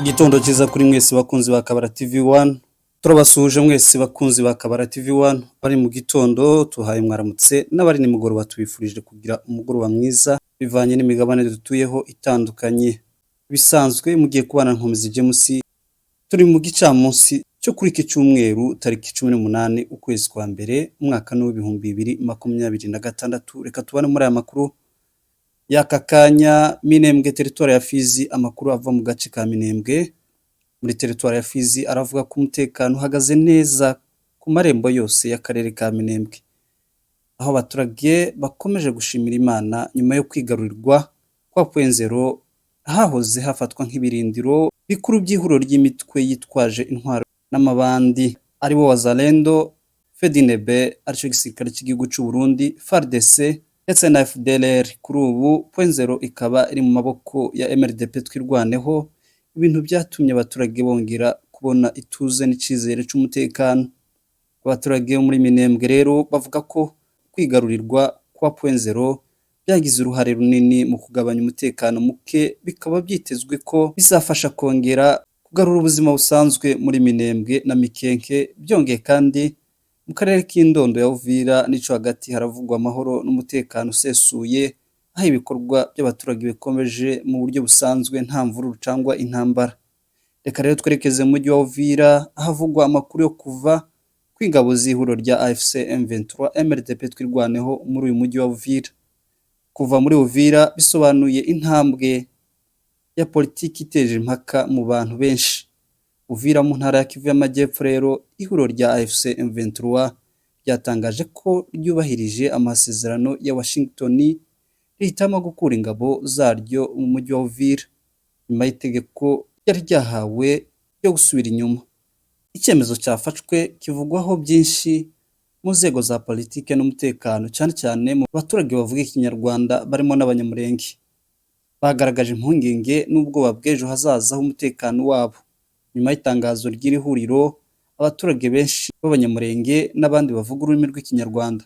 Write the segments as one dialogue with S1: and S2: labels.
S1: Igitondo cyiza kuri mwese bakunzi ba Kabara TV 1. Turabasuhuje mwese bakunzi ba Kabara TV 1. Bari mu gitondo tuhaye mwaramutse, n'abari nimugoroba tubifurije kugira umugoroba mwiza bivanye n'imigabane dutuyeho itandukanye. Bisanzwe mugiye kubana Nkomezi James, turi mu gicamunsi cyo kuri iki cyumweru tariki 18 ukwezi kwa mbere umwaka w'2026. Reka tubane muri aya makuru y'aka kanya. Minembwe, teritwari ya Fizi. Amakuru ava mu gace ka Minembwe muri teritwari ya Fizi aravuga ko umutekano uhagaze neza ku marembo yose y'akarere ka Minembwe, aho abaturage bakomeje gushimira Imana nyuma yo kwigarurirwa kwa Point Zéro, hahoze hafatwa nk'ibirindiro bikuru by'ihuriro ry'imitwe yitwaje intwaro n'amabandi aribo Wazalendo, FDNB, aricyo gisirikare cy'igihugu cy'u Burundi, FARDC ndetse na FDLR. Kuri ubu Point Zéro ikaba iri mu maboko ya MRDP Twirwaneho, ibintu byatumye abaturage bongera kubona ituze n'icyizere cy'umutekano. Abaturage bo muri Minembwe rero bavuga ko kwigarurirwa kwa Point Zéro byagize uruhare runini mu kugabanya umutekano muke, bikaba byitezwe ko bizafasha kongera kugarura ubuzima busanzwe muri Minembwe na Mikenke. Byongeye kandi, mu karere k'Indondo ya Uvira n'ico hagati haravugwa amahoro n'umutekano usesuye, aho ibikorwa by'abaturage bikomeje mu buryo busanzwe, nta mvururu cyangwa intambara. Reka rero twerekeze mu mujyi wa Uvira, ahavugwa amakuru yo kuva kw'ingabo z'ihuriro rya AFC M23 MRDP Twirwaneho muri uyu mujyi wa Uvira. Kuva muri Uvira bisobanuye intambwe ya politiki iteje impaka mu bantu benshi. Uvira mu ntara ya Kivu y'Amajyepfo rero, ihuriro rya AFC M23 ryatangaje ko ryubahirije amasezerano ya Washington, rihitamo gukura ingabo zaryo mu mujyi wa Uvira nyuma y'itegeko ryari ryahawe ryo gusubira inyuma. Icyemezo cyafashwe kivugwaho byinshi mu nzego za politiki n'umutekano, cyane cyane mu baturage bavuga Ikinyarwanda barimo n'Abanyamulenge. Bagaragaje impungenge n'ubwoba bw'ejo hazaza h'umutekano wabo. Nyuma y'itangazo ry'iri huriro, abaturage benshi b'Abanyamulenge n'abandi bavuga ururimi rw'Ikinyarwanda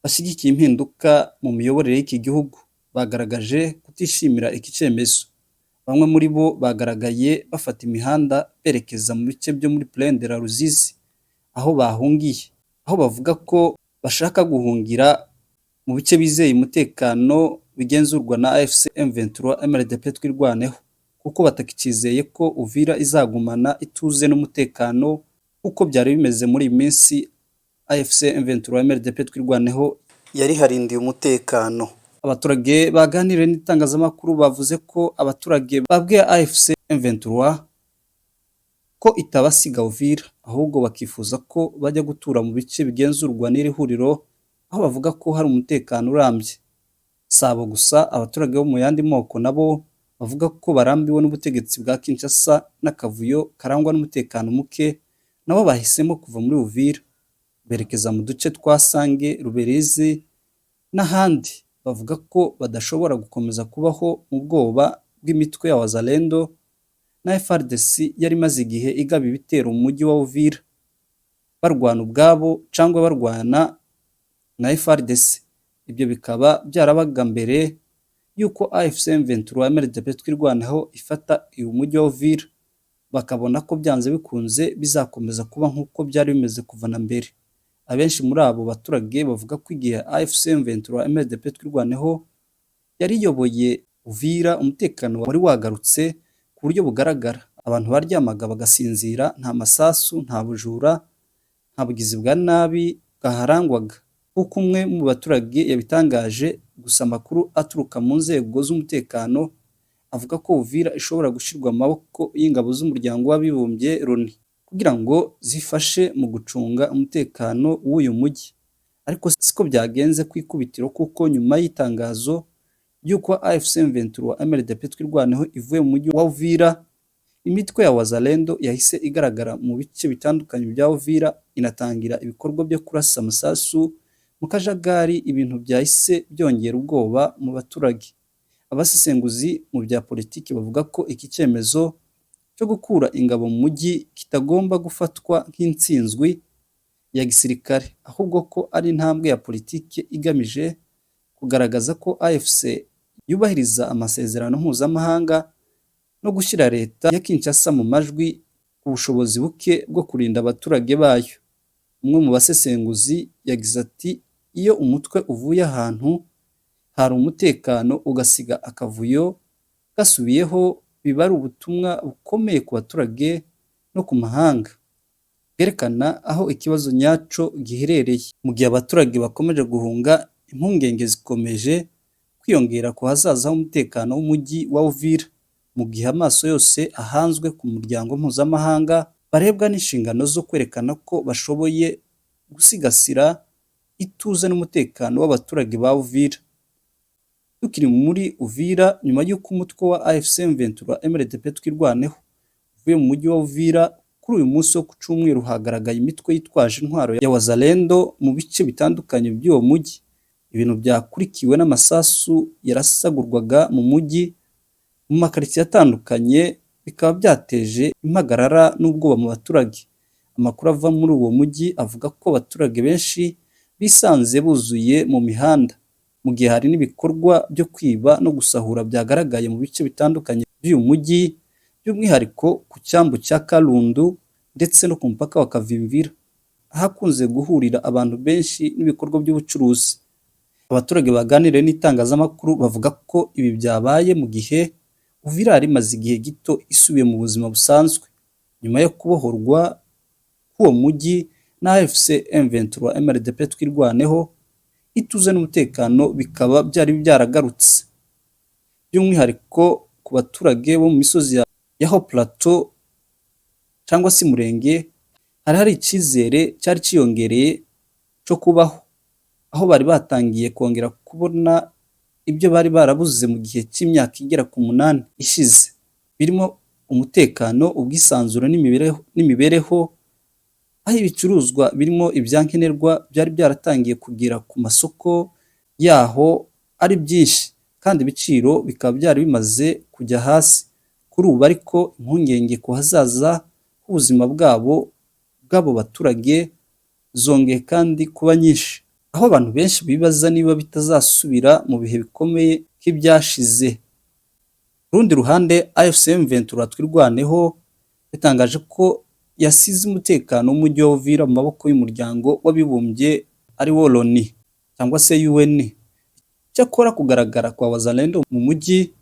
S1: bashyigikiye impinduka mu miyoborere y'iki gihugu bagaragaje kutishimira iki cyemezo. Bamwe muri bo bagaragaye bafata imihanda berekeza mu bice byo muri Plaine de la Ruzizi aho bahungiye, aho bavuga ko bashaka guhungira mu bice bizeye umutekano bigenzurwa na AFC M23 MRDP Twirwaneho, kuko batakizeye ko Uvira izagumana ituze n'umutekano uko byari bimeze muri iyi minsi AFC M23 MRDP Twirwaneho yari harindiye umutekano. Abaturage baganiriye n'itangazamakuru bavuze ko abaturage babwiye AFC M23 ko itabasiga Uvira, ahubwo bakifuza ko bajya gutura mu bice bigenzurwa n'iri huriro, aho bavuga ko hari umutekano urambye. Si abo gusa, abaturage bo mu yandi moko nabo bavuga ko barambiwe n'ubutegetsi bwa Kinshasa n'akavuyo karangwa n'umutekano muke, nabo bahisemo kuva muri Uvira berekeza mu duce twa Sange, Ruberizi n'ahandi. Bavuga ko badashobora gukomeza kubaho mu bwoba bw'imitwe ya Wazalendo na FARDC yari imaze igihe igaba ibitero mu mujyi wa Uvira, barwana ubwabo cyangwa barwana na FARDC. Ibyo bikaba byarabaga mbere y'uko AFC M23 MRDP Twirwaneho ifata uyu mujyi wa Uvira, bakabona ko byanze bikunze bizakomeza kuba nk'uko byari bimeze kuva na mbere. Abenshi muri abo baturage bavuga ko igihe AFC M23 MRDP Twirwaneho yari iyoboye Uvira, umutekano wari wagarutse ku buryo bugaragara. Abantu baryamaga bagasinzira, nta masasu, nta bujura, nta bugizi bwa nabi bwaharangwaga, nk'uko umwe mu baturage yabitangaje. Gusa amakuru aturuka mu nzego z'umutekano avuga ko Uvira ishobora gushyirwa mu maboko y'ingabo z'Umuryango w'Abibumbye Loni kugira ngo zifashe mu gucunga umutekano w'uyu mujyi. Ariko siko byagenze ku ikubitiro, kuko nyuma y'itangazo ry'uko AFC M23 MRDP Twirwaneho ivuye mu mujyi wa Uvira, imitwe ya Wazalendo yahise igaragara mu bice bitandukanye bya Uvira, inatangira ibikorwa byo kurasa amasasu mu kajagari, ibintu byahise byongera ubwoba mu baturage. Abasesenguzi mu bya politiki bavuga ko iki cyemezo cyo gukura ingabo mu mujyi kitagomba gufatwa nk'intsinzwi ya gisirikare, ahubwo ko ari intambwe ya politiki igamije kugaragaza ko AFC yubahiriza amasezerano mpuzamahanga no no gushyira leta ya Kinshasa mu majwi ku bushobozi buke bwo kurinda abaturage bayo. Umwe mu basesenguzi yagize ati: "Iyo umutwe uvuye ahantu hari umutekano ugasiga akavuyo gasubiyeho, biba ari ubutumwa bukomeye ku baturage no ku mahanga, bwerekana aho ikibazo nyaco giherereye." Mu gihe abaturage bakomeje guhunga, impungenge zikomeje kwiyongera ku hazaza h'umutekano w'umujyi wa Uvira, mu gihe amaso yose ahanzwe ku muryango mpuzamahanga barebwa n'inshingano zo kwerekana ko bashoboye gusigasira ituze n'umutekano w'abaturage ba Uvira. Tukiri muri Uvira, nyuma y'uko umutwe wa AFC M23 MRDP Twirwaneho uvuye mu mujyi wa Uvira, kuri uyu munsi wo ku cyumweru hagaragaye imitwe yitwaje intwaro ya Wazalendo mu bice bitandukanye by'uwo mujyi, ibintu byakurikiwe n'amasasu yarasagurwaga mu mujyi mu makaritsiye atandukanye, bikaba byateje impagarara n'ubwoba mu baturage. Amakuru ava muri uwo mujyi avuga ko abaturage benshi bisanze buzuye mu mihanda, mu gihe hari n'ibikorwa byo kwiba no gusahura byagaragaye mu bice bitandukanye by'uyu mujyi, by'umwihariko ku cyambu cya Kalundu ndetse no ku mupaka wa Kavimvira, ahakunze guhurira abantu benshi n'ibikorwa by'ubucuruzi. Abaturage baganiriye n'itangazamakuru bavuga ko ibi byabaye mu gihe Uvira yari imaze igihe gito isubiye mu buzima busanzwe, nyuma yo kubohorwa k'uwo mujyi na AFC M23 MRDP Twirwaneho, ituze n'umutekano bikaba byari byaragarutse, by'umwihariko ku baturage bo mu misozi ya Haut Plateau cyangwa se Murenge, hari hari icyizere cyari cyiyongereye cyo kubaho, aho bari batangiye kongera kubona ibyo bari barabuze mu gihe cy'imyaka igera ku 8 ishize, birimo umutekano, ubwisanzure n'imibereho, aho ibicuruzwa birimo ibyankenerwa byari byaratangiye kugera ku masoko yaho ari byinshi, kandi ibiciro bikaba byari bimaze kujya hasi. Kuri ubu ariko, impungenge ku hazaza h'ubuzima bwabo bw'abo baturage zongeye kandi kuba nyinshi, aho abantu benshi bibaza niba bitazasubira mu bihe bikomeye nk'ibyashize. Ku rundi ruhande, AFC M23 Twirwaneho yatangaje ko yasize umutekano w'umujyi wa Uvira mu maboko y'Umuryango w'Abibumbye, ari wo Loni cyangwa se UN. Icyakora, kugaragara kwa Wazalendo mu mujyi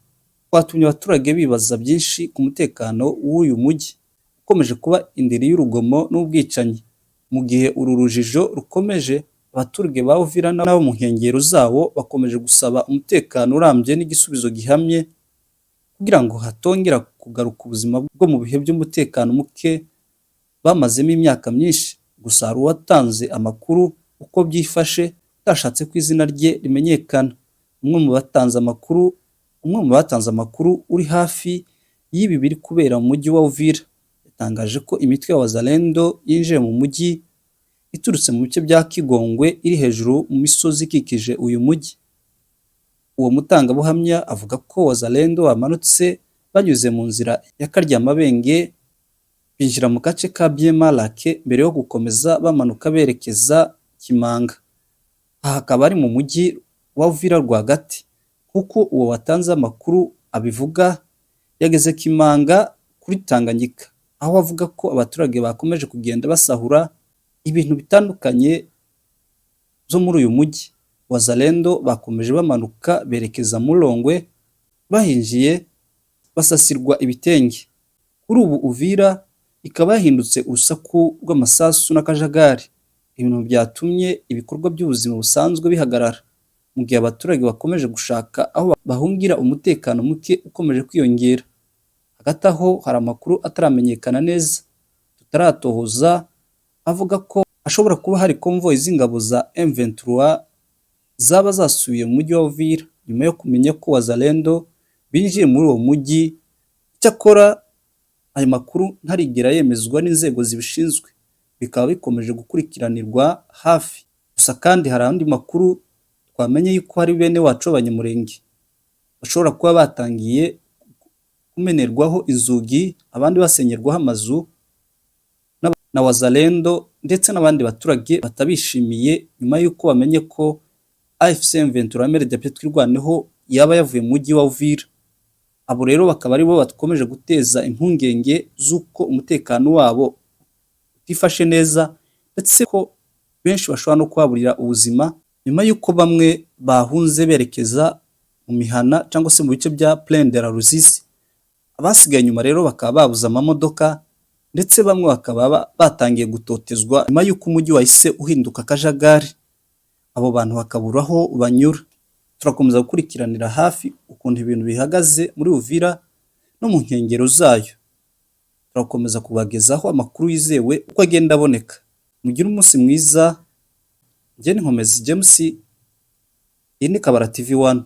S1: kwatumye abaturage bibaza byinshi ku mutekano w'uyu mujyi ukomeje kuba indiri y'urugomo n'ubwicanyi. Mu gihe uru rujijo rukomeje, abaturage ba Uvira n'abo mu nkengero zawo bakomeje gusaba umutekano urambye n'igisubizo gihamye kugira ngo hatongera kugaruka ubuzima bwo mu bihe by'umutekano muke bamazemo imyaka myinshi. Gusa hari uwatanze amakuru uko byifashe, utashatse ko izina rye rimenyekana. Umwe mu batanze amakuru uri hafi y'ibi biri kubera mu mujyi wa Uvira yatangaje ko imitwe ya Wazalendo yinjiye mu mujyi iturutse mu bice bya Kigongwe iri hejuru mu misozi ikikije uyu mujyi. Uwo mutangabuhamya avuga ko Wazalendo bamanutse banyuze mu nzira ya Karyamabenge, binjira mu gace ka Biemalake mbere yo gukomeza bamanuka berekeza Kimanga. Aha hakaba ari mu mujyi wa Uvira rwagati. Nk'uko uwo watanze amakuru abivuga, yageze Kimanga kuri Tanganyika, aho avuga ko abaturage bakomeje kugenda basahura ibintu bitandukanye byo muri uyu mujyi. Wazalendo bakomeje bamanuka berekeza Mulongwe, bahinjiye basasirwa ibitenge. Kuri ubu Uvira ikaba yahindutse urusaku rw'amasasu n'akajagari, ibintu byatumye ibikorwa by'ubuzima busanzwe bihagarara, mu gihe abaturage bakomeje gushaka aho bahungira umutekano muke ukomeje kwiyongera. Hagati aho, hari amakuru ataramenyekana neza tutaratohoza avuga ko hashobora kuba hari convoy z'ingabo za M23 zaba zasubiye mu mujyi wa Uvira nyuma yo kumenya ko Wazalendo binjiye muri uwo mujyi. Icyakora ayo makuru ntarigera yemezwa n'inzego zibishinzwe, bikaba bikomeje gukurikiranirwa hafi. Gusa kandi hari andi makuru twamenye yuko hari bene wacu b'Abanyamulenge bashobora kuba batangiye kumenerwaho inzugi, abandi basenyerwaho amazu na Wazalendo ndetse n'abandi baturage batabishimiye, nyuma y'uko bamenye ko AFC M23 MRDP Twirwaneho yaba yavuye mu mujyi wa Uvira. Abo rero bakaba aribo bakomeje guteza impungenge z'uko umutekano wabo utifashe neza, ndetse ko benshi bashobora no kuhaburira ubuzima nyuma y'uko bamwe bahunze berekeza mu mihana cyangwa se mu bice bya Plaine de la Ruzizi. Abasigaye inyuma rero bakaba babuze amamodoka, ndetse bamwe bakaba batangiye gutotezwa nyuma y'uko umujyi wahise uhinduka akajagari, abo bantu bakabura aho banyura. Turakomeza gukurikiranira hafi ukuntu ibintu bihagaze muri Uvira no mu nkengero zayo. Turakomeza kubagezaho amakuru yizewe uko agenda aboneka. Mugire umunsi mwiza, njye ni Nkomezi James, iyi ni Kabara TV 1.